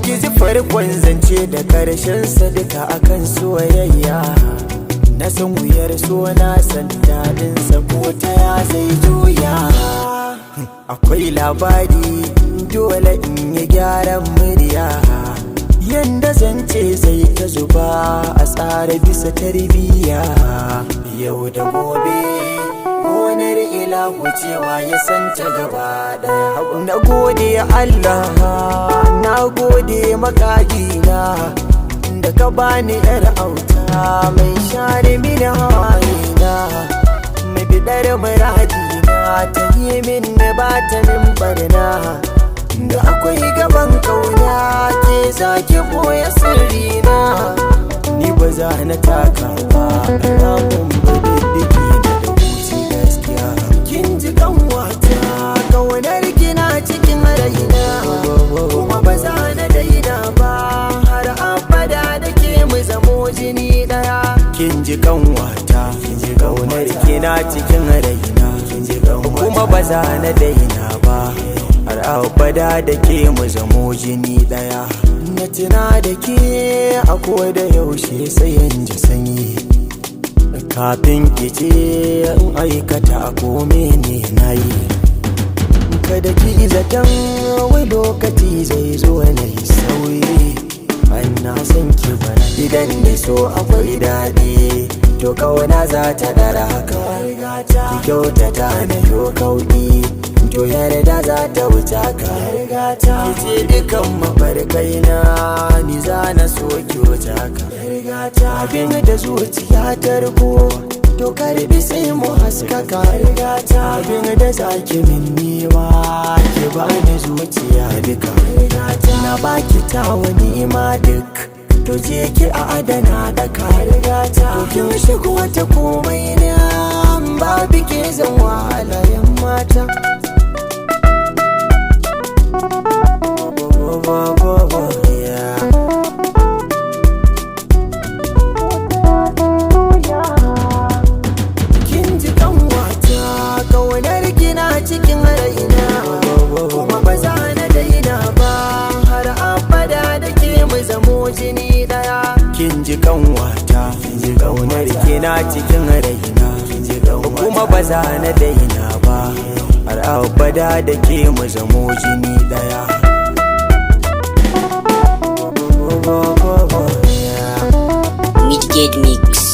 Ki ji farkon zance da karshen sa duka akan soyayya. Na san wuyar so, na san daɗin sa, ko ta ya zai juya. Akwai labari, dole in yi gyaran murya. Yanda zance zai ta zuba a tsara bisa tarbiyya. Yau da gobe gonar ilahu cewa ya santa gaba daya. Na gode Allah, na gode makagina da ka bani yar auta mai share mini hawayena, mai bidar muradina, ta yi min ba ta min barna. Da akwai gaban kauna, ke zaki boye sirrina, ni ba za na taka ba, ramin ba diddigi da da wuce gaskiya. Kin ji kanwata, kaunar kina cikin raina, kuma ba za na daina ba har abada, da ke mu zamo jini daya. Kin ji kanwata, kaunar kina cikin raina, kuma ba za na daina ba har abada, da ke mu zamo jini daya. Na tuna da ke a da yaushe sai in ji sanyi. Kafin ki ce in aikata ko mene na yi, kada ki zaton wai lokaci zai zo na yi sauyi. Na san ki bana idan da so akwai daɗi, to kauna za ta dara haka. Ki kyautata na yo kauɗi, to yarda za ta wuce ka. Ki ce dukan mafarkai na, ni za na so ki wuce ka. Abin da zuciya ta riko, to karbi sai mu haskaka. Abin da zaki min nema, ki bani zuciya duka. Na baki tawa ni'ima duk, to je ki a adana daka. To kin shigo ta komai na, babu ke zan wahala yan mata. Yeah. Kin ji kanwata, kaunar kina cikin raina, kuma ba za na daina ba har abada, da ke mu zamo jini daya. Kin ji kanwata, kaunar kina cikin raina, kuma ba za na daina ba har abada, da ke mu zamo jini daya. Yeah. Midgate Mix.